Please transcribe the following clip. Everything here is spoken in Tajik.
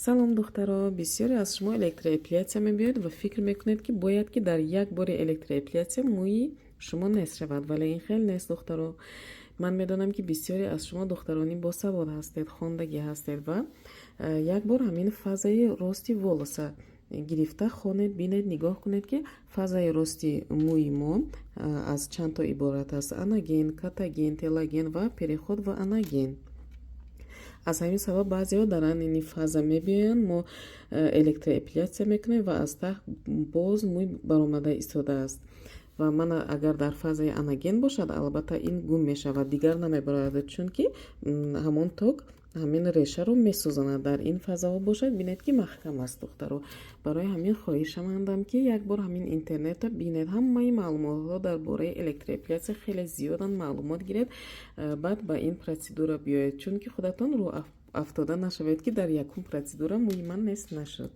Салом, духтаро! Бисёре аз шумо электроэпиляция мебиёед ва фикр мекунед, ки бояд ки дар як бори электроэпиляция мӯи шумо нест шавад, вале ин хел нест, духтаро. Ман медонам, ки бисёре аз шумо духтарони босавод ҳастед, хондагӣ ҳастед ва як бор ҳамин фазаи рости волоса гирифта хонед, бинед, нигоҳ кунед, ки фазаи рости мӯи мо аз чанд то иборат аст: анаген, катаген, телоген ва переход в анаген. Аз ҳамин сабаб баъзеҳо дар ани фаза мебиёянд, мо электроэпиляция мекунем ва аз таҳт боз мӯй баромада истодааст. Ва мана, агар дар фазаи анаген бошад, албатта, ин гум мешавад, дигар намебарояд, чунки ҳамон ток ҳамин решаро месӯзонад. Дар ин фазаҳо бошад, бинед, ки маҳкам аст, духтаро. Барои ҳамин хоҳишамандам, ки як бор ҳамин интернетро бинед. Ҳамаи маълумотҳо дар бораи электроэпиляция хеле зиёданд. Маълумот гиред, баъд ба ин процедура биёед, чунки худатон рӯ афтода нашавед, ки дар якум процедура мӯи ман нест нашуд.